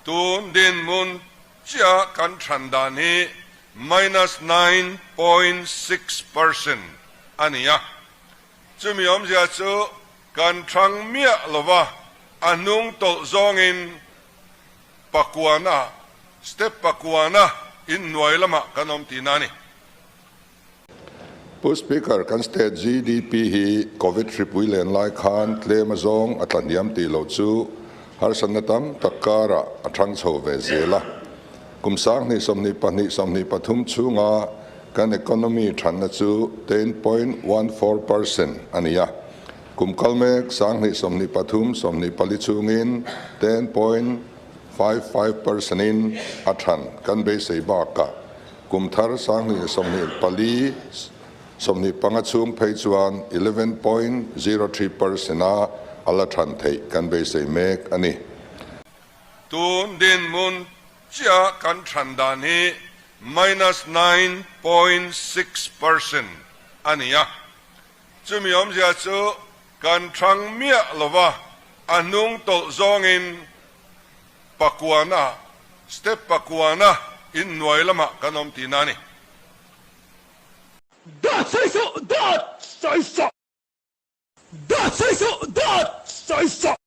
Tun dinhmun chiah kan than dan hi minus 9.6% a ni a. Chumi awmzia chu kan thang miah lova, a hnung tawlh zawngin pakuana, step pakuana inhnuai lamah kan awm tihna a ni. Pu Speaker, kan state GDP hi Covid hripui len lai khan tlem azawng a tlahniam tih loh chu harsatna tam tak karah a thang chho ve zel a. Kum 2022 23 chhunga kan economy thanna chu 10.14% a ni a. Kum kal mek 2023 24 chhungin 10.55% in a than kan beisei bakah Kum thar 2024 25 chhung phei chuan 11.03% a a la than theih kan beisei mek a ni. Tun dinhmun chiah kan than dan hi minus 9.6% a ni a. Chumi awmzia chu kan thang miah lova, a hnung tawlh zawngin pakuana, step pakuana inhnuai lamah kan awm tihna a ni. Dawt sawi suh! Dawt sawi suh! Dawt sawi suh! Dawt sawi suh!